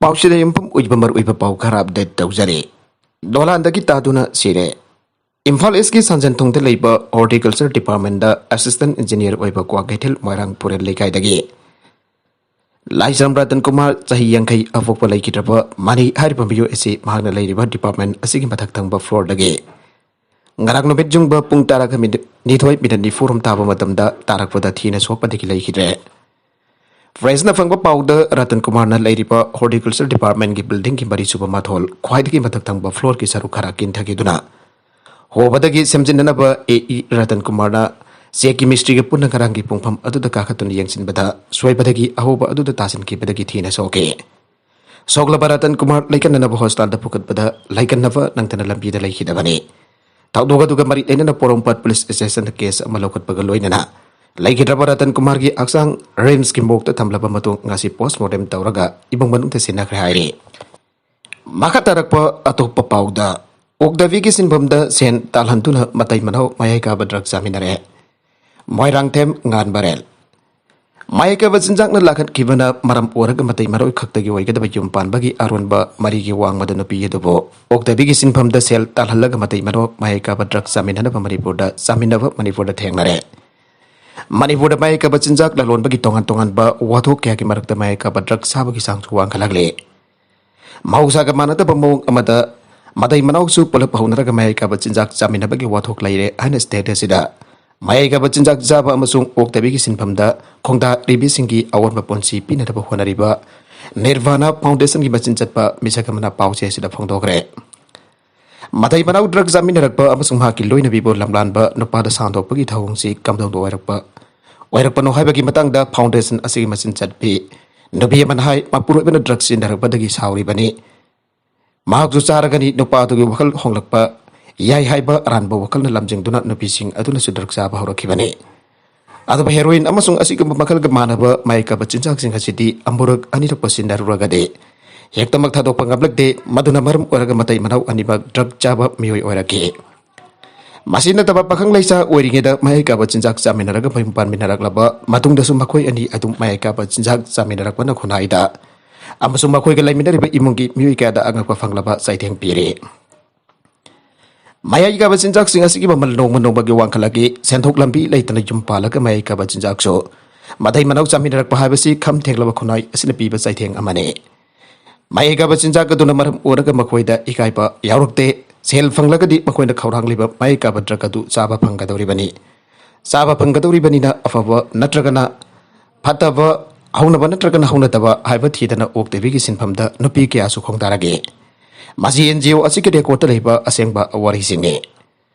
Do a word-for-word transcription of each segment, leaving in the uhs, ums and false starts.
ꯄꯥꯎꯁꯤꯗ ꯌꯨꯝꯐꯝ ꯑꯣꯏꯕ ꯃꯔꯨꯑꯣꯏꯕ ꯄꯥꯎ ꯈꯔ ꯑꯞꯗꯦꯠ ꯇꯧꯖꯔꯤ꯫ ꯗꯣꯂꯥꯟꯗꯒꯤ ꯇꯥꯗꯨꯅ ꯁꯤꯔꯦ꯫ ꯏꯝꯐꯥꯜ ꯏꯁꯀꯤ ꯁꯟꯖꯦꯟꯊꯣꯡꯗ ꯂꯩꯕ ꯍꯣꯔꯇꯤꯀꯜꯆꯔ ꯗꯤꯄꯥꯔꯠꯃꯦꯟꯗ ꯑꯦꯁꯤꯁꯇꯦꯟ ꯏꯟꯖꯤꯅꯤꯌꯔ ꯑꯣꯏꯕ ꯀ꯭ꯋꯥꯀꯩꯊꯦꯜ ꯃꯣꯏꯔꯥꯡ ꯄꯨꯔꯦꯜ ꯂꯩꯀꯥꯏꯗꯒꯤ ꯂꯥꯏꯁ꯭ꯔꯝ ꯔꯇꯟ ꯀꯨꯃꯥꯔ, ꯆꯍꯤ ꯌꯥꯡꯈꯩ, ꯑꯄꯣꯛꯄ ꯂꯩꯈꯤꯗ꯭ꯔꯕ ꯃꯥꯅꯤ ꯍꯥꯏꯔꯤꯕ ꯃꯤꯑꯣꯏ ꯑꯁꯤ ꯃꯍꯥꯛꯅ ꯂꯩꯔꯤꯕ ꯗꯤꯄꯥꯔꯠꯃꯦꯟ ꯑꯁꯤꯒꯤ ꯃꯊꯛ ꯊꯪꯕ ꯐ꯭ꯂꯣꯔꯗꯒꯤ ꯉꯔꯥꯡ ꯅꯨꯃꯤꯠ ꯌꯨꯡꯕ ꯄꯨꯡ ꯇꯔꯥꯒ ꯃꯤꯅꯤꯠ ꯅꯤꯊꯣꯏ ꯃꯤꯅꯤꯠ ꯅꯤꯐꯨ ꯔꯣꯝ ꯇꯥꯕ ꯃꯇꯝꯗ ꯇꯥꯔꯛꯄꯗ ꯊꯤꯅ ꯁꯣꯛꯄꯗꯒꯤ ꯂꯩꯈꯤꯗ꯭ꯔꯦ꯫ ꯄ꯭ꯔꯦꯁꯅ ꯐꯪꯕ ꯄꯥꯎꯗ ꯔꯇꯟ ꯀꯨꯃꯥꯔꯅ ꯂꯩꯔꯤꯕ ꯍꯣꯔꯇꯤꯀꯜꯆꯔ ꯗꯤꯄꯥꯔꯠꯃꯦꯟꯒꯤ ꯕꯤꯜꯗꯤꯡꯒꯤ ꯃꯔꯤꯁꯨꯕ ꯃꯊꯣꯜ ꯈ꯭ꯋꯥꯏꯗꯒꯤ ꯃꯊꯛ ꯊꯪꯕ ꯐ꯭ꯂꯣꯔꯒꯤ ꯁꯔꯨꯛ ꯈꯔ ꯀꯤꯟꯊꯈꯤꯗꯨꯅ ꯍꯣꯕꯗꯒꯤ ꯁꯦꯝꯖꯤꯟꯅꯅꯕ ꯑꯦ ꯏ ꯔꯇꯟ ꯀꯨꯃꯥꯔꯅ ꯆꯦꯛꯀꯤ ꯃꯤꯁꯇ꯭ꯔꯤꯒ ꯄꯨꯟꯅ ꯉꯔꯥꯡꯒꯤ ꯄꯨꯡꯐꯝ ꯑꯗꯨꯗ ꯀꯥꯈꯠꯇꯨꯅ ꯌꯦꯡꯁꯤꯟꯕꯗ ꯁꯣꯏꯕꯗꯒꯤ ꯑꯍꯣꯕ ꯑꯗꯨꯗ ꯇꯥꯁꯤꯟꯈꯤꯕꯗꯒꯤ ꯊꯤꯅ ꯁꯣꯛꯈꯤ꯫ ꯁꯣꯛꯂꯕ ꯔꯇꯟ ꯀꯨꯃꯥꯔ ꯂꯩꯀꯟꯅꯅꯕ ꯍꯣꯁꯄꯤꯇꯥꯜꯗ ꯄꯨꯈꯠꯄꯗ ꯂꯩꯀꯟꯅꯕ ꯅꯪꯗꯅ ꯂꯝꯕꯤꯗ ꯂꯩꯈꯤꯗꯕꯅꯤ꯫ ꯊꯧꯗꯣꯛ ꯑꯗꯨꯒ ꯃꯔꯤ ꯂꯩꯅꯅ ꯄꯣꯔꯣꯝꯄꯥꯠ ꯄꯨꯂꯤꯁ ꯁ꯭ꯇꯦꯁꯟꯗ ꯀꯦꯁ ꯑꯃ ꯂꯧꯈꯠꯄꯒ ꯂꯣꯏꯅꯅ ꯂꯩꯈꯤꯗ꯭ꯔꯕ ꯔꯇꯟ ꯀꯨꯃꯥꯔꯒꯤ ꯍꯛꯆꯥꯡ ꯔꯤꯝꯁꯀꯤ ꯃꯣꯔꯒꯇ ꯊꯝꯂꯕ ꯃꯇꯨꯡ ꯉꯁꯤ ꯄꯣꯁꯃꯣꯔꯇꯦꯝ ꯇꯧꯔꯒ ꯏꯃꯨꯡ ꯃꯅꯨꯡꯗ ꯁꯤꯟꯅꯈ꯭ꯔꯦ ꯍꯥꯏꯔꯤ꯫ ꯃꯈꯥ ꯇꯥꯔꯛꯄ ꯑꯇꯣꯞꯄ ꯄꯥꯎꯗ, ꯑꯣꯛꯇꯕꯤꯒꯤ ꯁꯤꯟꯐꯝꯗ ꯁꯦꯟ ꯇꯥꯜꯍꯟꯗꯨꯅ ꯃꯇꯩ ꯃꯅꯥꯎ ꯃꯌꯥꯏ ꯀꯥꯕ ꯗ꯭ꯔꯒ ꯆꯥꯃꯤꯟꯅꯔꯦ꯫ ꯃꯣꯏꯔꯥꯡꯊꯦꯝ ꯉꯥꯟꯕꯔꯦꯜ꯫ ꯃꯌꯥꯏ ꯀꯥꯕ ꯆꯤꯟꯖꯥꯛꯅ ꯂꯥꯛꯍꯟꯈꯤꯕꯅ ꯃꯔꯝ ꯑꯣꯏꯔꯒ ꯃꯇꯩ ꯃꯅꯥꯎ ꯈꯛꯇꯒꯤ ꯑꯣꯏꯒꯗꯕ ꯌꯨꯝ ꯄꯥꯟꯕꯒꯤ ꯑꯔꯣꯟꯕ ꯃꯔꯤꯒꯤ ꯋꯥꯡꯃꯗ ꯅꯨꯄꯤ ꯑꯗꯨꯕꯨ ꯑꯣꯛꯇꯕꯤꯒꯤ ꯁꯤꯟꯐꯝꯗ ꯁꯦꯜ ꯇꯥꯜꯍꯜꯂꯒ ꯃꯇꯩ ꯃꯅꯥꯎ ꯃꯌꯥꯏ ꯀꯥꯕ ꯗ꯭ꯔꯒ ꯆꯥꯃꯤꯟꯅꯅꯕ ꯃꯅꯤꯄꯨꯔꯗ ꯆꯥꯃꯤꯟꯅꯕ ꯃꯅꯤꯄꯨꯔꯗ ꯊꯦꯡꯅꯔꯦ꯫ ꯃꯅꯤꯄꯨꯔꯗ ꯃꯌꯥꯏ ꯀꯥꯕ ꯆꯤꯟꯖꯥꯛ ꯂꯂꯣꯟꯕꯒꯤ ꯇꯣꯉꯥꯟ ꯇꯣꯉꯥꯟꯕ ꯋꯥꯊꯣꯛ ꯀꯌꯥꯒꯤ ꯃꯔꯛꯇ ꯃꯌꯥꯏ ꯀꯥꯕ ꯗ꯭ꯔꯒ ꯆꯥꯕꯒꯤ ꯆꯥꯡꯁꯨ ꯋꯥꯡꯈꯠꯂꯛꯂꯤ꯫ ꯃꯍꯧꯁꯥꯒ ꯃꯥꯟꯅꯗꯕ ꯃꯑꯣꯡ ꯑꯃꯗ ꯃꯇꯩ ꯃꯅꯥꯎꯁꯨ ꯄꯨꯂꯞ ꯍꯧꯅꯔꯒ ꯃꯌꯥꯏ ꯀꯥꯕ ꯆꯤꯟꯖꯥꯛ ꯆꯥꯃꯤꯟꯅꯕꯒꯤ ꯋꯥꯊꯣꯛ ꯂꯩꯔꯦ ꯍꯥꯏꯅ ꯁ꯭ꯇꯦꯠ ꯑꯁꯤꯗ ꯃꯌꯥꯏ ꯀꯥꯕ ꯆꯤꯟꯖꯥꯛ ꯆꯥꯕ ꯑꯃꯁꯨꯡ ꯑꯣꯛꯇꯕꯤꯒꯤ ꯁꯤꯟꯐꯝꯗ ꯈꯣꯡꯗꯥꯔꯤꯕꯁꯤꯡꯒꯤ ꯑꯑꯣꯟꯕ ꯄꯨꯟꯁꯤ ꯄꯤꯅꯅꯕ ꯍꯣꯠꯅꯔꯤꯕ ꯅꯤꯔꯚꯥꯅꯥ ꯐꯥꯎꯟꯗꯦꯁꯟꯒꯤ ꯃꯆꯤꯟ ꯆꯠꯄ ꯃꯤꯁꯛ ꯑꯃꯅ ꯄꯥꯎꯆꯦ ꯑꯁꯤꯗ ꯐꯣꯡꯗꯣꯛꯈ꯭ꯔꯦ꯫ ꯃꯇꯩ ꯃꯅꯥꯎ ꯗ꯭ꯔꯒ ꯆꯥꯃꯤꯟꯅꯔꯛꯄ ꯑꯃꯁꯨꯡ ꯃꯍꯥꯛꯀꯤ ꯂꯣꯏꯅꯕꯤꯕꯨ ꯂꯝꯂꯥꯟꯕ ꯅꯨꯄꯥꯗ ꯁꯟꯗꯣꯛꯄꯒꯤ ꯊꯧꯑꯣꯡꯁꯤ ꯀꯝꯗꯧꯅ ꯑꯣꯏꯔꯛꯄ, ꯑꯣꯏꯔꯛꯄꯅꯣ ꯍꯥꯏꯕꯒꯤ ꯃꯇꯥꯡꯗ ꯐꯥꯎꯟꯗꯦꯁꯟ ꯑꯁꯤꯒꯤ ꯃꯆꯤꯟ ꯆꯠꯄꯤ ꯅꯨꯄꯤ ꯑꯃꯅ ꯍꯥꯏ, ꯃꯄꯨꯔꯣꯏꯕꯅ ꯗ꯭ꯔꯒ ꯁꯤꯖꯤꯟꯅꯔꯛꯄꯗꯒꯤ ꯁꯥꯎꯔꯤꯕꯅꯤ꯫ ꯃꯍꯥꯛꯁꯨ ꯆꯥꯔꯒꯅꯤ ꯅꯨꯄꯥ ꯑꯗꯨꯒꯤ ꯋꯥꯈꯜ ꯍꯣꯡꯂꯛꯄ ꯌꯥꯏ ꯍꯥꯏꯕ ꯑꯔꯥꯟꯕ ꯋꯥꯈꯜꯅ ꯂꯝꯖꯤꯡꯗꯨꯅ ꯅꯨꯄꯤꯁꯤꯡ ꯑꯗꯨꯅꯁꯨ ꯗ꯭ꯔꯒ ꯆꯥꯕ ꯍꯧꯔꯛꯈꯤꯕꯅꯤ꯫ ꯑꯗꯨꯕꯨ ꯍꯦꯔꯣꯏꯟ ꯑꯃꯁꯨꯡ ꯑꯁꯤꯒꯨꯝꯕ ꯃꯈꯜꯒ ꯃꯥꯟꯅꯕ ꯃꯌꯥꯏ ꯀꯥꯕ ꯆꯤꯟꯖꯥꯛꯁꯤꯡ ꯑꯁꯤꯗꯤ ꯑꯃꯨꯔꯛ ꯑꯅꯤꯔꯛꯄꯨ ꯁꯤꯖꯤꯟꯅꯔꯨꯔꯒꯗꯤ ꯍꯦꯛꯇꯃꯛ ꯊꯥꯗꯣꯛꯄ ꯉꯝꯂꯛꯇꯦ꯫ ꯃꯗꯨꯅ ꯃꯔꯝ ꯑꯣꯏꯔꯒ ꯃꯇꯩ ꯃꯅꯥꯎ ꯑꯅꯤꯃꯛ ꯗ꯭ꯔꯒ ꯆꯥꯕ ꯃꯤꯑꯣꯏ ꯑꯣꯏꯔꯛꯈꯤ꯫ ꯃꯁꯤ ꯅꯠꯇꯕ ꯄꯥꯈꯪ ꯂꯩꯁꯥ ꯑꯣꯏꯔꯤꯉꯩꯗ ꯃꯌꯥꯏ ꯀꯥꯕ ꯆꯤꯟꯖꯥꯛ ꯆꯥꯃꯤꯟꯅꯔꯒ ꯃꯌꯨꯝ ꯄꯥꯟꯃꯤꯟꯅꯔꯛꯂꯕ ꯃꯇꯨꯡꯗꯁꯨ ꯃꯈꯣꯏ ꯑꯅꯤ ꯑꯗꯨꯝ ꯃꯌꯥꯏ ꯀꯥꯕ ꯆꯤꯟꯖꯥꯛ ꯆꯥꯃꯤꯟꯅꯔꯛꯄꯅ ꯈꯨꯟꯅꯥꯏꯗ ꯑꯃꯁꯨꯡ ꯃꯈꯣꯏꯒ ꯂꯩꯃꯤꯟꯅꯔꯤꯕ ꯏꯃꯨꯡꯒꯤ ꯃꯤꯑꯣꯏ ꯀꯌꯥꯗ ꯑꯉꯛꯄ ꯐꯪꯂꯕ ꯆꯩꯊꯦꯡ ꯄꯤꯔꯤ꯫ ꯃꯌꯥꯏ ꯀꯥꯕ ꯆꯤꯟꯖꯥꯛꯁꯤꯡ ꯑꯁꯤꯒꯤ ꯃꯃꯜ ꯅꯣꯡꯃ ꯅꯣꯡꯃꯒꯤ ꯋꯥꯡꯈꯠꯂꯛꯏ꯫ ꯁꯦꯟꯊꯣꯛ ꯂꯝꯕꯤ ꯂꯩꯇꯅ ꯌꯨꯝ ꯄꯥꯜꯂꯒ ꯃꯌꯥꯏ ꯀꯥꯕ ꯆꯤꯟꯖꯥꯛꯁꯨ ꯃꯇꯩ ꯃꯅꯥꯎ ꯆꯥꯃꯤꯟꯅꯔꯛꯄ ꯍꯥꯏꯕꯁꯤ ꯈꯝ ꯊꯦꯡꯂꯕ ꯈꯨꯟꯅꯥꯏ ꯑꯁꯤꯅ ꯄꯤꯕ ꯆꯩꯊꯦꯡ ꯑꯃꯅꯤ꯫ ꯃꯌꯥꯏ ꯀꯥꯕ ꯆꯤꯟꯖꯥꯛ ꯑꯗꯨꯅ ꯃꯔꯝ ꯑꯣꯏꯔꯒ ꯃꯈꯣꯏꯗ ꯏꯀꯥꯏꯕ ꯌꯥꯎꯔꯛꯇꯦ꯫ ꯁꯦꯜ ꯐꯪꯂꯒꯗꯤ ꯃꯈꯣꯏꯅ ꯈꯧꯔꯥꯡꯂꯤꯕ ꯃꯌꯥꯏ ꯀꯥꯕ ꯗ꯭ꯔꯒ ꯑꯗꯨ ꯆꯥꯕ ꯐꯪꯒꯗꯧꯔꯤꯕꯅꯤ꯫ ꯆꯥꯕ ꯐꯪꯒꯗꯧꯔꯤꯕꯅꯤꯅ ꯑꯐꯕ ꯅꯠꯇ꯭ꯔꯒꯅ ꯐꯠꯇꯕ, ꯍꯧꯅꯕ ꯅꯠꯇ꯭ꯔꯒꯅ ꯍꯧꯅꯗꯕ ꯍꯥꯏꯕ ꯊꯤꯗꯅ ꯑꯣꯛꯇꯕꯤꯒꯤ ꯁꯤꯟꯐꯝꯗ ꯅꯨꯄꯤ ꯀꯌꯥꯁꯨ ꯈꯣꯡꯗꯥꯔꯒꯦ꯫ ꯃꯁꯤ ꯑꯦꯟ ꯖꯤ ꯑꯣ ꯑꯁꯤꯒꯤ ꯔꯦꯀꯣꯔꯗꯇ ꯂꯩꯕ ꯑꯁꯦꯡꯕ ꯋꯥꯔꯤꯁꯤꯡꯅꯤ꯫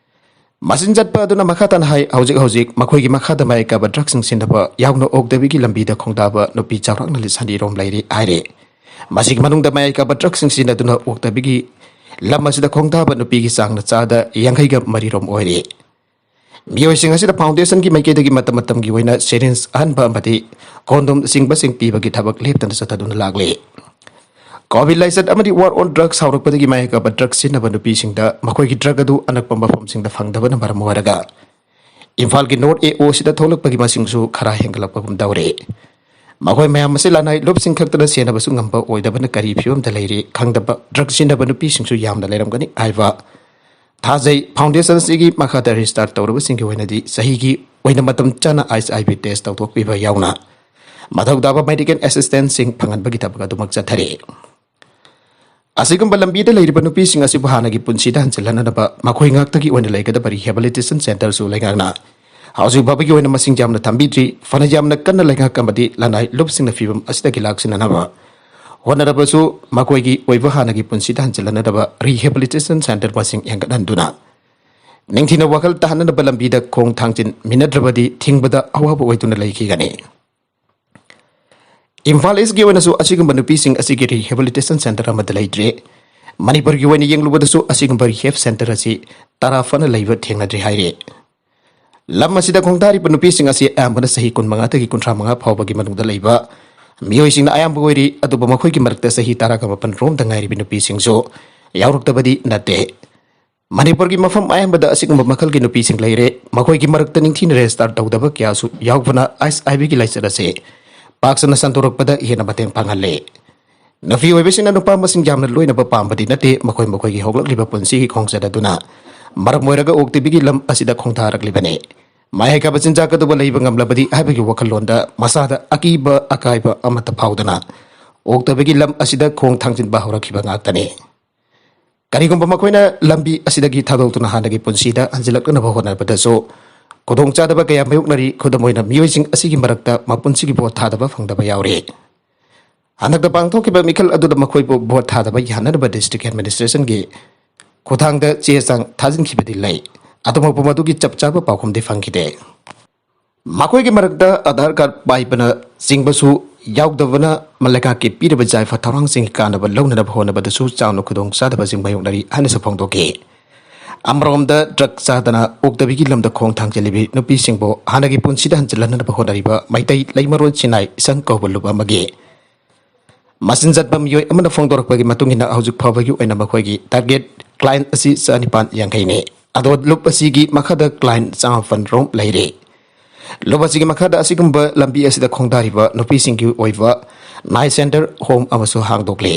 ꯃꯆꯤꯟ ꯆꯠꯄ ꯑꯗꯨꯅ ꯃꯈꯥ ꯇꯥꯅ ꯍꯥꯏ, ꯍꯧꯖꯤꯛ ꯍꯧꯖꯤꯛ ꯃꯈꯣꯏꯒꯤ ꯃꯈꯥꯗ ꯃꯌꯥꯏ ꯀꯥꯕ ꯗ꯭ꯔꯒꯁꯤꯡ ꯁꯤꯖꯤꯟꯅꯕ ꯌꯥꯎꯅ ꯑꯣꯛꯇꯕꯤꯒꯤ ꯂꯝꯕꯤꯗ ꯈꯣꯡꯗꯥꯕ ꯅꯨꯄꯤ ꯆꯥꯎꯔꯥꯛꯅ ꯂꯤꯁꯤꯡ ꯑꯅꯤꯔꯣꯝ ꯂꯩꯔꯤ ꯍꯥꯏꯔꯤ꯫ ꯃꯁꯤꯒꯤ ꯃꯅꯨꯡꯗ ꯃꯌꯥꯏ ꯀꯥꯕ ꯗ꯭ꯔꯒꯁꯤꯡ ꯁꯤꯖꯤꯟꯅꯗꯨꯅ ꯑꯣꯛꯇꯕꯤꯒꯤ ꯂꯝ ꯑꯁꯤꯗ ꯈꯣꯡꯗꯥꯕ ꯅꯨꯄꯤꯒꯤ ꯆꯥꯡꯅ ꯆꯥꯗ ꯌꯥꯡꯈꯩꯒ ꯃꯔꯤꯔꯣꯝ ꯑꯣꯏꯔꯤ꯫ ꯃꯤꯑꯣꯏꯁꯤꯡ ꯑꯁꯤꯗ ꯐꯥꯎꯟꯗꯦꯁꯟꯒꯤ ꯃꯥꯏꯀꯩꯗꯒꯤ ꯃꯇꯝ ꯃꯇꯝꯒꯤ ꯑꯣꯏꯅ ꯁꯤꯔꯤꯟꯖ ꯑꯍꯟꯕ ꯑꯃꯗꯤ ꯀꯣꯟꯗꯣꯝ ꯆꯤꯡꯕꯁꯤꯡ ꯄꯤꯕꯒꯤ ꯊꯕꯛ ꯂꯦꯞꯇꯅ ꯆꯠꯊꯗꯨꯅ ꯂꯥꯛꯂꯤ꯫ ꯀꯣꯚꯤꯗ ꯂꯥꯏꯆꯠ ꯑꯃꯗꯤ ꯋꯥꯔ ꯑꯣꯟ ꯗ꯭ꯔꯒꯁ ꯍꯧꯔꯛꯄꯗꯒꯤ ꯃꯌꯥꯏ ꯀꯥꯕ ꯗ꯭ꯔꯒꯁ ꯁꯤꯖꯤꯟꯅꯕ ꯅꯨꯄꯤꯁꯤꯡꯗ ꯃꯈꯣꯏꯒꯤ ꯗ꯭ꯔꯒ ꯑꯗꯨ ꯑꯅꯛꯄ ꯃꯐꯝꯁꯤꯡꯗ ꯐꯪꯗꯕꯅ ꯃꯔꯝ ꯑꯣꯏꯔꯒ ꯏꯝꯐꯥꯜꯒꯤ ꯅꯣꯔꯠ ꯑꯦ ꯑꯣ ꯁꯤꯗ ꯊꯣꯛꯂꯛꯄꯒꯤ ꯃꯁꯤꯡꯁꯨ ꯈꯔ ꯍꯦꯟꯒꯠꯂꯛꯄꯒꯨꯝ ꯇꯧꯔꯦ꯫ ꯃꯈꯣꯏ ꯃꯌꯥꯝ ꯑꯁꯤ ꯂꯅꯥꯏ ꯂꯨꯞꯁꯤꯡ ꯈꯛꯇꯅ ꯁꯦꯟꯅꯕꯁꯨ ꯉꯝꯕ ꯑꯣꯏꯗꯕꯅ ꯀꯔꯤ ꯐꯤꯕꯝꯗ ꯂꯩꯔꯤ ꯈꯪꯗꯕ ꯗ꯭ꯔꯒ ꯁꯤꯖꯤꯟꯅꯕ ꯅꯨꯄꯤꯁꯤꯡꯁꯨ ꯌꯥꯝꯅ ꯂꯩꯔꯝꯒꯅꯤ ꯍꯥꯏꯕ ꯊꯥꯖꯩ꯫ ꯐꯥꯎꯟꯗꯦꯁꯟ ꯑꯁꯤꯒꯤ ꯃꯈꯥꯗ ꯔꯦꯖꯤꯁꯇꯥꯔ ꯇꯧꯔꯕꯁꯤꯡꯒꯤ ꯑꯣꯏꯅꯗꯤ ꯆꯍꯤꯒꯤ ꯑꯣꯏꯅ ꯃꯇꯝ ꯆꯥꯅ ꯑꯩꯆ ꯑꯥꯏ ꯚꯤ ꯇꯦꯁ ꯇꯧꯊꯣꯛꯄꯤꯕ ꯌꯥꯎꯅ ꯃꯊꯧ ꯇꯥꯕ ꯃꯦꯗꯤꯀꯦꯜ ꯑꯦꯁꯤꯁꯇꯦꯟꯁꯁꯤꯡ ꯐꯪꯍꯟꯕꯒꯤ ꯊꯕꯛ ꯑꯗꯨꯃꯛ ꯆꯠꯊꯔꯤ꯫ ꯑꯁꯤꯒꯨꯝꯕ ꯂꯝꯕꯤꯗ ꯂꯩꯔꯤꯕ ꯅꯨꯄꯤꯁꯤꯡ ꯑꯁꯤꯕꯨ ꯍꯥꯟꯅꯒꯤ ꯄꯨꯟꯁꯤꯗ ꯍꯟꯖꯤꯜꯍꯟꯅꯅꯕ ꯃꯈꯣꯏ ꯉꯥꯛꯇꯒꯤ ꯑꯣꯏꯅ ꯂꯩꯒꯗꯕ ꯔꯤꯍꯦꯕꯤꯂꯤꯇꯦꯁꯟ ꯁꯦꯟꯇꯔꯁꯨ ꯂꯩꯉꯥꯛꯅ ꯍꯧꯖꯤꯛ ꯐꯥꯎꯕꯒꯤ ꯑꯣꯏꯅ ꯃꯁꯤꯡ ꯌꯥꯝꯅ ꯊꯝꯕꯤꯗ꯭ꯔꯤ꯫ ꯐꯅ ꯌꯥꯝꯅ ꯀꯟꯅ ꯂꯩꯉꯥꯛ ꯑꯃꯗꯤ ꯂꯅꯥꯏ ꯂꯨꯞꯁꯤꯡꯅ ꯐꯤꯕꯝ ꯑꯁꯤꯗꯒꯤ ꯂꯥꯛꯁꯤꯟꯅꯅꯕ ꯍꯣꯠꯅꯔꯕꯁꯨ ꯃꯈꯣꯏꯒꯤ ꯑꯣꯏꯕ ꯍꯥꯟꯅꯒꯤ ꯄꯨꯟꯁꯤꯗ ꯍꯟꯖꯤꯜꯍꯟꯅꯅꯕ ꯔꯤꯍꯦꯕꯤꯂꯤꯇꯦꯁꯟ ꯁꯦꯟꯇꯔ ꯃꯁꯤꯡ ꯍꯦꯟꯒꯠꯍꯟꯗꯨꯅ ꯅꯤꯡꯊꯤꯅ ꯋꯥꯈꯜ ꯇꯥꯍꯟꯅꯅꯕ ꯂꯝꯕꯤꯗ ꯈꯣꯡ ꯊꯥꯡꯖꯤꯟꯃꯤꯟꯅꯗ꯭ꯔꯕꯗꯤ ꯊꯤꯡꯕꯗ ꯑꯋꯥꯕ ꯑꯣꯏꯗꯨꯅ ꯂꯩꯈꯤꯒꯅꯤ꯫ ꯏꯝꯐꯥꯜ ꯏꯁꯀꯤ ꯑꯣꯏꯅꯁꯨ ꯑꯁꯤꯒꯨꯝꯕ ꯅꯨꯄꯤꯁꯤꯡ ꯑꯁꯤꯒꯤ ꯔꯤꯍꯦꯕꯤꯂꯤꯇꯦꯁꯟ ꯁꯦꯟꯇꯔ ꯑꯃꯠꯇ ꯂꯩꯇ꯭ꯔꯦ꯫ ꯃꯅꯤꯄꯨꯔꯒꯤ ꯑꯣꯏꯅ ꯌꯦꯡꯂꯨꯕꯗꯁꯨ ꯑꯁꯤꯒꯨꯝꯕ ꯔꯤꯍꯦꯕ ꯁꯦꯟꯇꯔ ꯑꯁꯤ ꯇꯔꯥ ꯐꯅ ꯂꯩꯕ ꯊꯦꯡꯅꯗ꯭ꯔꯤ ꯍꯥꯏꯔꯤ꯫ ꯂꯝ ꯑꯁꯤꯗ ꯈꯣꯡꯗꯥꯔꯤꯕ ꯅꯨꯄꯤꯁꯤꯡ ꯑꯁꯤ ꯑꯌꯥꯝꯕꯅ ꯆꯍꯤ ꯀꯨꯟꯃꯉꯥꯗꯒꯤ ꯀꯨꯟꯊ꯭ꯔꯥ ꯃꯉꯥ ꯐꯥꯎꯕꯒꯤ ꯃꯅꯨꯡꯗ ꯂꯩꯕ ꯃꯤꯑꯣꯏꯁꯤꯡꯅ ꯑꯌꯥꯝꯕ ꯑꯣꯏꯔꯤ꯫ ꯑꯗꯨꯕꯨ ꯃꯈꯣꯏꯒꯤ ꯃꯔꯛꯇ ꯆꯍꯤ ꯇꯔꯥꯒ ꯃꯥꯄꯟ ꯔꯣꯝꯗ ꯉꯥꯏꯔꯤꯕ ꯅꯨꯄꯤꯁꯤꯡꯁꯨ ꯌꯥꯎꯔꯛꯇꯕꯗꯤ ꯅꯠꯇꯦ꯫ ꯃꯅꯤꯄꯨꯔꯒꯤ ꯃꯐꯝ ꯑꯌꯥꯝꯕꯗ ꯑꯁꯤꯒꯨꯝꯕ ꯃꯈꯜꯒꯤ ꯅꯨꯄꯤꯁꯤꯡ ꯂꯩꯔꯦ꯫ ꯃꯈꯣꯏꯒꯤ ꯃꯔꯛꯇ ꯅꯤꯡꯊꯤꯅ ꯔꯦꯖꯤꯁꯇꯥꯔ ꯇꯧꯗꯕ ꯀꯌꯥꯁꯨ ꯌꯥꯎꯕꯅ ꯑꯩꯆ ꯑꯥꯏ ꯚꯤꯒꯤ ꯂꯥꯏꯆꯠ ꯑꯁꯤ ꯄꯥꯛ ꯁꯟꯅ ꯁꯟꯗꯣꯔꯛꯄꯗ ꯍꯦꯟꯅ ꯃꯇꯦꯡ ꯄꯥꯡꯍꯜꯂꯦ꯫ ꯅꯨꯄꯤ ꯑꯣꯏꯕꯁꯤꯡꯅ ꯅꯨꯄꯥ ꯃꯁꯤꯡ ꯌꯥꯝꯅ ꯂꯣꯏꯅꯕ ꯄꯥꯝꯕꯗꯤ ꯅꯠꯇꯦ, ꯃꯈꯣꯏ ꯃꯈꯣꯏꯒꯤ ꯍꯧꯔꯛꯂꯤꯕ ꯄꯨꯟꯁꯤꯒꯤ ꯈꯣꯡꯆꯠ ꯑꯗꯨꯅ ꯃꯔꯝ ꯑꯣꯏꯔꯒ ꯑꯣꯛꯇꯕꯤꯒꯤ ꯂꯝ ꯑꯁꯤꯗ ꯈꯣꯡꯗꯥꯔꯛꯂꯤꯕꯅꯤ꯫ ꯃꯍꯩ ꯍꯩꯀꯥꯕ ꯆꯤꯟꯖꯥꯛ ꯑꯗꯨꯕꯨ ꯂꯩꯕ ꯉꯝꯂꯕꯗꯤ ꯍꯥꯏꯕꯒꯤ ꯋꯥꯈꯜꯂꯣꯟꯗ ꯃꯁꯥꯗ ꯑꯀꯤꯕ ꯑꯀꯥꯏꯕ ꯑꯃꯠꯇ ꯐꯥꯎꯗꯅ ꯑꯣꯛꯇꯕꯤꯒꯤ ꯂꯝ ꯑꯁꯤꯗ ꯈꯣꯡ ꯊꯥꯡꯖꯤꯟꯕ ꯍꯧꯔꯛꯈꯤꯕ ꯉꯥꯛꯇꯅꯤ꯫ ꯀꯔꯤꯒꯨꯝꯕ ꯃꯈꯣꯏꯅ ꯂꯝꯕꯤ ꯑꯁꯤꯗꯒꯤ ꯊꯥꯗꯣꯛꯇꯨꯅ ꯍꯥꯟꯅꯒꯤ ꯄꯨꯟꯁꯤꯗ ꯍꯟꯖꯤꯜꯂꯛꯅꯕ ꯍꯣꯠꯅꯕꯗꯁꯨ ꯈꯨꯗꯣꯡꯆꯥꯗꯕ ꯀꯌꯥ ꯃꯥꯌꯣꯛꯅꯔꯤ꯫ ꯈꯨꯗꯝ ꯑꯣꯏꯅ ꯃꯤꯑꯣꯏꯁꯤꯡ ꯑꯁꯤꯒꯤ ꯃꯔꯛꯇ ꯃꯄꯨꯟꯁꯤꯒꯤ ꯚꯣꯠ ꯊꯥꯗꯕ ꯐꯪꯗꯕ ꯌꯥꯎꯔꯤ꯫ ꯍꯟꯗꯛꯇ ꯄꯥꯡꯊꯣꯛꯈꯤꯕ ꯃꯤꯈꯜ ꯑꯗꯨꯗ ꯃꯈꯣꯏꯕꯨ ꯚꯣꯠ ꯊꯥꯗꯕ ꯌꯥꯍꯟꯅꯅꯕ district administrationꯒꯤ ꯈꯨꯠꯊꯥꯡꯗ ꯆꯦ ꯆꯥꯡ ꯊꯥꯖꯤꯟꯈꯤꯕꯗꯤ ꯂꯩ, ꯑꯗꯨꯃꯛꯄꯨ ꯃꯗꯨꯒꯤ ꯆꯞ ꯆꯥꯕ ꯄꯥꯎꯈꯨꯝꯗꯤ ꯐꯪꯈꯤꯗꯦ꯫ ꯃꯈꯣꯏꯒꯤ ꯃꯔꯛꯇ ꯑꯙꯥꯔ ꯀꯥꯔꯗ ꯄꯥꯏꯕꯅ ꯆꯤꯡꯕꯁꯨ ꯌꯥꯎꯗꯕꯅ ꯂꯩꯉꯥꯛꯀꯤ ꯄꯤꯔꯤꯕ ꯌꯥꯏꯐ ꯊꯧꯔꯥꯡꯁꯤꯡꯒꯤ ꯀꯥꯟꯅꯕ ꯂꯧꯅꯅꯕ ꯍꯣꯠꯅꯕꯗꯁꯨ ꯆꯥꯎꯅ ꯈꯨꯗꯣꯡꯆꯥꯗꯕꯁꯤꯡ ꯃꯥꯌꯣꯛꯅꯔꯤ ꯍꯥꯏꯅꯁꯨ ꯐꯣꯡꯗꯣꯛꯈꯤ꯫ ꯑꯃꯔꯣꯝꯗ ꯗ꯭ꯔꯒ ꯆꯥꯗꯅ ꯑꯣꯛꯇꯕꯤꯒꯤ ꯂꯝꯗ ꯈꯣꯡ ꯊꯥꯡꯖꯤꯜꯂꯤꯕꯤ ꯅꯨꯄꯤꯁꯤꯡꯕꯨ ꯍꯥꯟꯅꯒꯤ ꯄꯨꯟꯁꯤꯗ ꯍꯟꯖꯤꯜꯍꯟꯅꯕ ꯍꯣꯠꯅꯔꯤꯕ ꯃꯩꯇꯩ ꯂꯩꯃꯔꯣꯟ ꯁꯤꯟꯅꯥꯏ ꯏꯁꯪ ꯀꯧꯕ ꯂꯨꯞ ꯑꯃꯒꯤ ꯃꯆꯤꯟ ꯆꯠꯄ ꯃꯤꯑꯣꯏ ꯑꯃꯅ ꯐꯣꯡꯗꯣꯔꯛꯄꯒꯤ ꯃꯇꯨꯡ ꯏꯟꯅ ꯍꯧꯖꯤꯛ ꯐꯥꯎꯕꯒꯤ ꯑꯣꯏꯅ ꯃꯈꯣꯏꯒꯤ target client ꯑꯁꯤ ꯆꯅꯤꯄꯥꯟ ꯌꯥꯡꯈꯩꯅꯤ꯫ ꯑꯗꯣ ꯂꯨꯞ ꯑꯁꯤꯒꯤ ꯃꯈꯥꯗ client ꯆꯥꯃꯥꯄꯟ ꯔꯣꯝ ꯂꯩꯔꯦ꯫ ꯂꯨꯞ ꯑꯁꯤꯒꯤ ꯃꯈꯥꯗ ꯑꯁꯤꯒꯨꯝꯕ ꯂꯝꯕꯤ ꯑꯁꯤꯗ ꯈꯣꯡꯗꯥꯔꯤꯕ ꯅꯨꯄꯤꯁꯤꯡꯒꯤ ꯑꯣꯏꯕ night center home ꯑꯃꯁꯨ ꯍꯥꯡꯗꯣꯛꯂꯤ꯫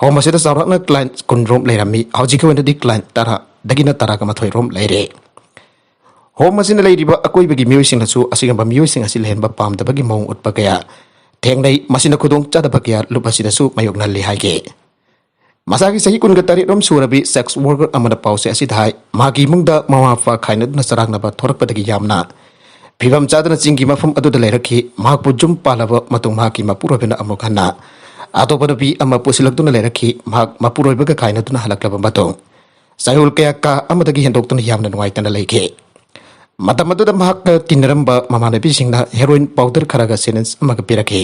Home ꯑꯁꯤꯗ ꯆꯥꯎꯔꯥꯛꯅ client ꯀꯨꯟ ꯔꯣꯝ ꯂꯩꯔꯝꯃꯤ꯫ ꯍꯧꯖꯤꯛꯀꯤ ꯑꯣꯏꯅꯗꯤ client ꯇꯔꯥꯗꯒꯤꯅ ꯇꯔꯥꯒ ꯃꯥꯊꯣꯏ ꯔꯣꯝ ꯂꯩꯔꯦ꯫ Home ꯑꯁꯤꯅ ꯂꯩꯔꯤꯕ ꯑꯀꯣꯏꯕꯒꯤ ꯃꯤꯑꯣꯏꯁꯤꯡꯅꯁꯨ ꯑꯁꯤꯒꯨꯝꯕ ꯃꯤꯑꯣꯏꯁꯤꯡ ꯑꯁꯤ ꯂꯩꯍꯟꯕ ꯄꯥꯝꯗꯕꯒꯤ ꯃꯑꯣꯡ ꯎꯠꯄ ꯀꯌꯥ ꯊꯦꯡꯅꯩ꯫ ꯃꯁꯤꯅ ꯈꯨꯗꯣꯡ ꯆꯥꯗꯕ ꯀꯌꯥ ꯂꯨꯞ ꯑꯁꯤꯗꯁꯨ ꯃꯥꯌꯣꯛꯅꯍꯜꯂꯤ ꯍꯥꯏꯈꯤ꯫ ꯃꯁꯥꯒꯤ ꯆꯍꯤ ꯀꯨꯟꯒ ꯇꯔꯦꯠ ꯔꯣꯝ ꯁꯨꯔꯕꯤ sex worker ꯑꯃꯅ ꯄꯥꯎꯆꯦ ꯑꯁꯤꯗ ꯍꯥꯏ, ꯃꯍꯥꯛꯀꯤ ꯏꯃꯨꯡꯗ ꯃꯃꯥ ꯃꯄꯥ ꯈꯥꯏꯅꯗꯨꯅ ꯆꯔꯥꯡꯅꯕ ꯊꯣꯔꯛꯄꯗꯒꯤ ꯌꯥꯝꯅ ꯐꯤꯕꯝ ꯆꯥꯗꯅ ꯆꯤꯡꯒꯤ ꯃꯐꯝ ꯑꯗꯨꯗ ꯂꯩꯔꯛꯈꯤ꯫ ꯃꯍꯥꯛꯄꯨ ꯌꯨꯝ ꯄꯥꯜꯂꯕ ꯃꯇꯨꯡ ꯃꯍꯥꯛꯀꯤ ꯃꯄꯨꯔꯣꯏꯕꯅ ꯑꯃꯨꯛ ꯍꯟꯅ ꯑꯇꯣꯞꯄ ꯅꯨꯄꯤ ꯑꯃ ꯄꯨꯁꯤꯜꯂꯛꯇꯨꯅ ꯂꯩꯔꯛꯈꯤ꯫ ꯃꯍꯥꯛ ꯃꯄꯨꯔꯣꯏꯕꯒ ꯈꯥꯏꯅꯗꯨꯅ ꯍꯜꯂꯛꯂꯕ ꯃꯇꯨꯡ ꯆꯌꯣꯜ ꯀꯌꯥ ꯀꯥ ꯑꯃꯗꯒꯤ ꯍꯦꯟꯗꯣꯛꯇꯨꯅ ꯌꯥꯝꯅ ꯅꯨꯡꯉꯥꯏꯇꯅ ꯂꯩꯈꯤ꯫ ꯃꯇꯝ ꯑꯗꯨꯗ ꯃꯍꯥꯛꯀ ꯇꯤꯟꯅꯔꯝꯕ ꯃꯃꯥꯟꯅꯕꯤꯁꯤꯡꯅ heroin powder ꯈꯔꯒ syringe ꯑꯃꯒ ꯄꯤꯔꯛꯈꯤ꯫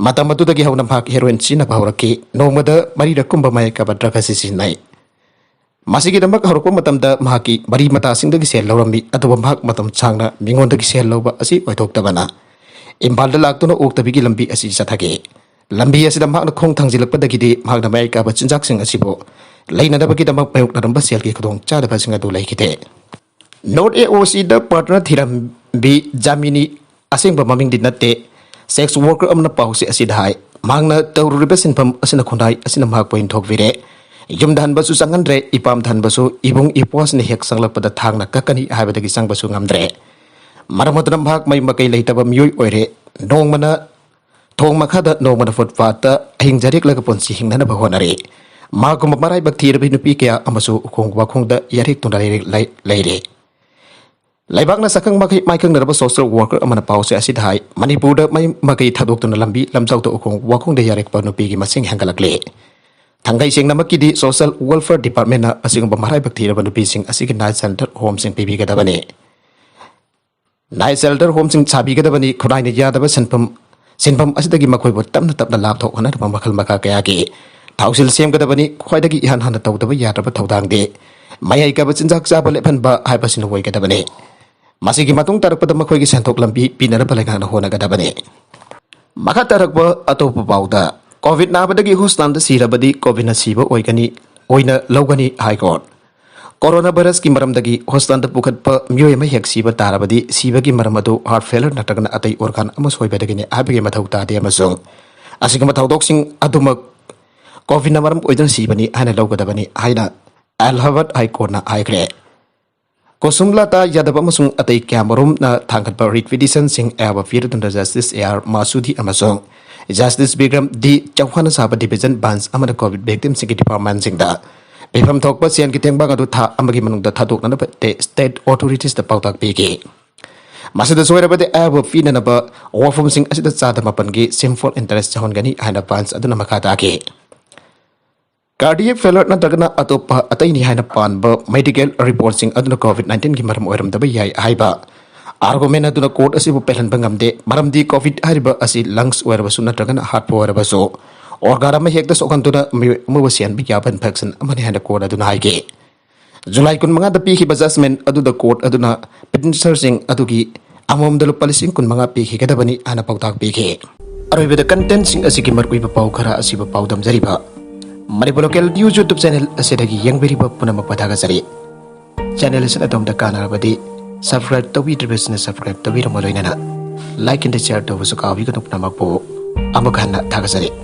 ꯃꯇꯝ ꯑꯗꯨꯗꯒꯤ ꯍꯧꯅ ꯃꯍꯥꯛ heroin ꯁꯤꯖꯤꯟꯅꯕ ꯍꯧꯔꯛꯈꯤ꯫ ꯅꯣꯡꯃꯗ ꯃꯔꯤꯔꯛ ꯀꯨꯝꯕ ꯃꯌꯥꯏ ꯀꯥꯕ drug ꯑꯁꯤ ꯁꯤꯖꯤꯟꯅꯩ꯫ ꯃꯁꯤꯒꯤꯗꯃꯛ ꯍꯧꯔꯛꯄ ꯃꯇꯝꯗ ꯃꯍꯥꯛꯀꯤ ꯃꯔꯤ ꯃꯇꯥꯁꯤꯡꯗꯒꯤ ꯁꯦꯜ ꯂꯧꯔꯝꯃꯤ, ꯑꯗꯨꯕꯨ ꯃꯍꯥꯛ ꯃꯇꯝ ꯁꯥꯡꯅ ꯃꯤꯉꯣꯟꯗꯒꯤ ꯁꯦꯜ ꯂꯧꯕ ꯑꯁꯤ ꯑꯣꯏꯊꯣꯛꯇꯕꯅ ꯏꯝꯐꯥꯜꯗ ꯂꯥꯛꯇꯨꯅ ꯑꯣꯛꯇꯕꯤꯒꯤ ꯂꯝꯕꯤ ꯑꯁꯤ ꯆꯠꯊꯈꯤ꯫ ꯂꯝꯕꯤ ꯑꯁꯤꯗ ꯃꯍꯥꯛꯅ ꯈꯣꯡ ꯊꯥꯡꯖꯤꯜꯂꯛꯄꯗꯒꯤꯗꯤ ꯃꯍꯥꯛꯅ ꯃꯌꯥꯏ ꯀꯥꯕ ꯆꯤꯟꯖꯥꯛꯁꯤꯡ ꯑꯁꯤꯕꯨ ꯂꯩꯅꯅꯕꯒꯤꯗꯃꯛ ꯃꯥꯌꯣꯛꯅꯔꯝꯕ ꯁꯦꯜꯒꯤ ꯈꯨꯗꯣꯡꯆꯥꯗꯕꯁꯤꯡ ꯑꯗꯨ ꯂꯩꯈꯤꯗꯦ꯫ North A O Cꯗ partner ꯊꯤꯔꯝꯕꯤ ꯖꯥꯃꯤꯅꯤ, ꯑꯁꯦꯡꯕ ꯃꯃꯤꯡꯗꯤ ꯅꯠꯇꯦ, sex worker ꯑꯃꯅ ꯄꯥꯎꯆꯦ ꯑꯁꯤꯗ ꯍꯥꯏ, ꯃꯍꯥꯛꯅ ꯇꯧꯔꯨꯔꯤꯕ ꯁꯤꯟꯐꯝ ꯑꯁꯤꯅ ꯈꯨꯟꯅꯥꯏ ꯑꯁꯤꯅ ꯃꯍꯥꯛꯄꯨ ꯏꯟꯊꯣꯛꯄꯤꯔꯦ꯫ ꯌꯨꯝꯗ ꯍꯟꯕꯁꯨ ꯆꯪꯍꯟꯗ꯭ꯔꯦ, ꯏꯄꯥꯝꯗ ꯍꯟꯕꯁꯨ ꯏꯕꯨꯡ ꯏꯄ꯭ꯋꯥꯁꯤꯅ ꯍꯦꯛ ꯆꯪꯂꯛꯄꯗ ꯊꯥꯡꯅ ꯀꯛꯀꯅꯤ ꯍꯥꯏꯕꯗꯒꯤ ꯆꯪꯕꯁꯨ ꯉꯝꯗ꯭ꯔꯦ꯫ ꯃꯔꯝ ꯑꯗꯨꯅ ꯃꯍꯥꯛ ꯃꯩ ꯃꯀꯩ ꯂꯩꯇꯕ ꯃꯤꯑꯣꯏ ꯑꯣꯏꯔꯦ꯫ ꯅꯣꯡꯃꯅ ꯊꯣꯡ ꯃꯈꯥꯗ, ꯅꯣꯡꯃꯅ ꯐꯨꯠꯄꯥꯠꯇ ꯑꯍꯤꯡ ꯖꯔꯦꯛꯂꯒ ꯄꯨꯟꯁꯤ ꯍꯤꯡꯅꯅꯕ ꯍꯣꯠꯅꯔꯤ꯫ ꯃꯍꯥꯛꯀꯨꯝꯕ ꯃꯔꯥꯏꯕꯛ ꯊꯤꯔꯕ ꯅꯨꯄꯤ ꯀꯌꯥ ꯑꯃꯁꯨ ꯎꯈꯣꯡ ꯋꯥꯈꯣꯡꯗ ꯌꯥꯔꯦꯛꯇꯨꯅ ꯂꯩꯔꯦ-, ꯂꯩ-, ꯂꯩꯔꯦ꯫ ꯂꯩꯕꯥꯛꯅ ꯁꯛꯈꯪ ꯃꯥꯏꯀꯩ-, ꯃꯥꯏꯈꯪꯅꯔꯕ social worker ꯑꯃꯅ ꯄꯥꯎꯆꯦ ꯑꯁꯤꯗ ꯍꯥꯏ, ꯃꯅꯤꯄꯨꯔꯗ ꯃꯩ ꯃꯀꯩ ꯊꯥꯗꯣꯛꯇꯨꯅ ꯂꯝꯕꯤ ꯂꯝꯖꯥꯎꯗ ꯎꯈꯣꯡ ꯋꯥꯈꯣꯡꯗ ꯌꯥꯔꯦꯛꯄ ꯅꯨꯄꯤꯒꯤ ꯃꯁꯤꯡ ꯍꯦꯟꯒꯠꯂꯛꯂꯦ꯫ ꯊꯥꯡꯒꯩ ꯁꯦꯡꯅꯃꯛꯀꯤꯗꯤ social welfare departmentꯅ ꯑꯁꯤꯒꯨꯝꯕ ꯃꯔꯥꯏꯕꯛ ꯊꯤꯔꯕ ꯅꯨꯄꯤꯁꯤꯡ ꯑꯁꯤꯒꯤ night shelter homeꯁꯤꯡ ꯄꯤꯕꯤꯒꯗꯕꯅꯤ꯫ Night shelter homeꯁꯤꯡ ꯁꯥꯕꯤꯒꯗꯕꯅꯤ꯫ ꯈꯨꯟꯅꯥꯏꯅ ꯌꯥꯗꯕ ꯁꯤꯟꯐꯝ, ꯁꯤꯟꯐꯝ ꯑꯁꯤꯗꯒꯤ ꯃꯈꯣꯏꯕꯨ ꯇꯞꯅ ꯇꯞꯅ ꯂꯥꯞꯊꯣꯛꯍꯟꯅꯕ ꯃꯈꯜ ꯃꯈꯥ ꯀꯌꯥꯒꯤ ꯊꯧꯁꯤꯜ ꯁꯦꯝꯒꯗꯕꯅꯤ꯫ ꯈ꯭ꯋꯥꯏꯗꯒꯤ ꯏꯍꯥꯟ ꯍꯥꯟꯅ ꯇꯧꯗꯕ ꯌꯥꯗ꯭ꯔꯕ ꯊꯧꯗꯥꯡꯗꯤ ꯃꯌꯥꯏ ꯀꯥꯕ ꯆꯤꯟꯖꯥꯛ ꯆꯥꯕ ꯂꯦꯞꯍꯟꯕ ꯍꯥꯏꯕꯁꯤꯅ ꯑꯣꯏꯒꯗꯕꯅꯤ꯫ ꯃꯁꯤꯒꯤ ꯃꯇꯨꯡ ꯇꯥꯔꯛꯄꯗ ꯃꯈꯣꯏꯒꯤ ꯁꯦꯟꯊꯣꯛ ꯂꯝꯕꯤ ꯄꯤꯅꯅꯕ ꯂꯩꯉꯥꯛꯅ ꯍꯣꯠꯅꯒꯗꯕꯅꯤ꯫ ꯃꯈꯥ ꯇꯥꯔꯛꯄ ꯑꯇꯣꯞꯄ ꯄꯥꯎꯗ, COVID ꯅꯥꯕꯗꯒꯤ hospitalꯗ ꯁꯤꯔꯕꯗꯤ COVIDꯅ ꯁꯤꯕ ꯑꯣꯏꯒꯅꯤ, ꯑꯣꯏꯅ ꯂꯧꯒꯅꯤ High Court꯫ Corona virusꯀꯤ ꯃꯔꯝꯗꯒꯤ hospitalꯗ ꯄꯨꯈꯠꯄ ꯃꯤꯑꯣꯏ ꯑꯃ ꯍꯦꯛ ꯁꯤꯕ ꯇꯥꯔꯕꯗꯤ ꯁꯤꯕꯒꯤ ꯃꯔꯝ ꯑꯗꯨ heart failure ꯅꯠꯇ꯭ꯔꯒꯅ ꯑꯇꯩ organ ꯑꯃ ꯁꯣꯏꯕꯗꯒꯤꯅꯤ ꯍꯥꯏꯕꯒꯤ ꯃꯊꯧ ꯇꯥꯗꯦ ꯑꯃꯁꯨꯡ ꯑꯁꯤꯒꯨꯝꯕ ꯊꯧꯗꯣꯛꯁꯤꯡ ꯑꯗꯨꯃꯛ COVIDꯅ ꯃꯔꯝ ꯑꯣꯏꯗꯨꯅ ꯁꯤꯕꯅꯤ ꯍꯥꯏꯅ ꯂꯧꯒꯗꯕꯅꯤ ꯍꯥꯏꯅ ꯑꯦꯂꯥꯍꯥꯕꯥꯗ High Courtꯅ ꯍꯥꯏꯈ꯭ꯔꯦ꯫ ꯀꯨꯁꯨꯝꯂꯥꯇꯥ ꯌꯥꯗꯕ ꯑꯃꯁꯨꯡ ꯑꯇꯩ ꯀꯌꯥꯃꯔꯨꯝꯅ ꯊꯥꯡꯒꯠꯄ writ petitionꯁꯤꯡ ꯑꯌꯥꯕ ꯄꯤꯔꯗꯨꯅ Justice A R ꯃꯥꯁꯨꯗꯤ ꯑꯃꯁꯨꯡ Justice ꯕꯤꯀ꯭ꯔꯝ ꯗꯤ ꯆꯧꯍꯥꯟꯅ ꯁꯥꯕ division bench ꯑꯃꯅ COVID victimꯁꯤꯡꯒꯤ departmentꯁꯤꯡꯗ ꯄꯤꯐꯝ ꯊꯣꯛꯄ ꯁꯦꯟꯒꯤ ꯇꯦꯡꯕꯥꯡ ꯑꯗꯨ ꯊꯥ ꯑꯃꯒꯤ ꯃꯅꯨꯡꯗ ꯊꯥꯗꯣꯛꯅꯅꯕ ꯇꯦ-, state authoritiesꯇ ꯄꯥꯎꯇꯥꯛ ꯄꯤꯈꯤ꯫ ꯃꯁꯤꯗ ꯁꯣꯏꯔꯕꯗꯤ ꯑꯌꯥꯕ ꯄꯤꯅꯅꯕ ꯋꯥꯐꯝꯁꯤꯡ ꯑꯁꯤꯗ ꯆꯥꯗ ꯃꯥꯄꯟꯒꯤ sinful interest ꯌꯥꯎꯍꯟꯒꯅꯤ ꯍꯥꯏꯅ bench ꯑꯗꯨꯅ ꯃꯈꯥ ꯇꯥꯈꯤ꯫ Cardiac failure ꯅꯠꯇ꯭ꯔꯒꯅ ꯑꯇꯣꯞꯄ ꯑꯇꯩꯅꯤ ꯍꯥꯏꯅ ꯄꯥꯟꯕ medical reportꯁꯤꯡ ꯑꯗꯨꯅ COVID nineteenꯒꯤ ꯃꯔꯝ ꯑꯣꯏꯔꯝꯗꯕ ꯌꯥꯏ ꯍꯥꯏꯕ argument ꯑꯗꯨꯅ court ꯑꯁꯤꯕꯨ ꯄꯦꯜꯍꯟꯕ ꯉꯝꯗꯦ, ꯃꯔꯝꯗꯤ COVID ꯍꯥꯏꯔꯤꯕ ꯑꯁꯤ lungs ꯑꯣꯏꯔꯕꯁꯨ ꯅꯠꯇ꯭ꯔꯒꯅ heartꯄꯨ ꯑꯣꯏꯔꯕꯁꯨ organ ꯑꯃ ꯍꯦꯛꯇ ꯁꯣꯛꯍꯟꯗꯨꯅ ꯃꯤꯑꯣꯏ ꯑꯃꯕꯨ ꯁꯤꯍꯟꯕ ꯌꯥꯕ infection ꯑꯃꯅꯤ ꯍꯥꯏꯅ court ꯑꯗꯨꯅ ꯍꯥꯏꯈꯤ꯫ July ꯀꯨꯟꯃꯉꯥꯗ ꯄꯤꯈꯤꯕ judgment ꯑꯗꯨꯗ court ꯑꯗꯨꯅ petitionerꯁꯤꯡ ꯑꯗꯨꯒꯤ ꯑꯃꯃꯝꯗ ꯂꯨꯄꯥ ꯂꯤꯁꯤꯡ ꯀꯨꯟꯃꯉꯥ ꯄꯤꯈꯤꯒꯗꯕꯅꯤ ꯍꯥꯏꯅ ꯄꯥꯎꯇꯥꯛ ꯄꯤꯈꯤ꯫ ꯑꯔꯣꯏꯕꯗ contentꯁꯤꯡ ꯑꯁꯤꯒꯤ ꯃꯔꯨꯑꯣꯏꯕ ꯄꯥꯎ ꯈꯔ ꯑꯁꯤꯕꯨ ꯄꯥꯎꯗꯝꯖꯔꯤꯕ Manipur Local News YouTube channel ꯑꯁꯤꯗꯒꯤ ꯌꯦꯡꯕꯤꯔꯤꯕ ꯄꯨꯝꯅꯃꯛꯄꯨ ꯊꯥꯒꯠꯆꯔꯤ꯫ Channel ꯑꯁꯤꯅ ꯑꯗꯣꯝꯗ ꯀꯥꯟꯅꯔꯕꯗꯤ subscribe ꯇꯧꯕꯤꯗ꯭ꯔꯤꯕꯁꯤꯡꯅ subscribe ꯇꯧꯕꯤꯔꯝꯃ ꯂꯣꯏꯅꯅ like and share ꯇꯧꯕꯁꯨ ꯀꯥꯎꯕꯤꯒꯅꯨ ꯄꯨꯝꯅꯃꯛꯄꯨ꯫ ꯑꯃꯨꯛ ꯍꯟꯅ ꯊꯥꯒꯠꯆꯔꯤ꯫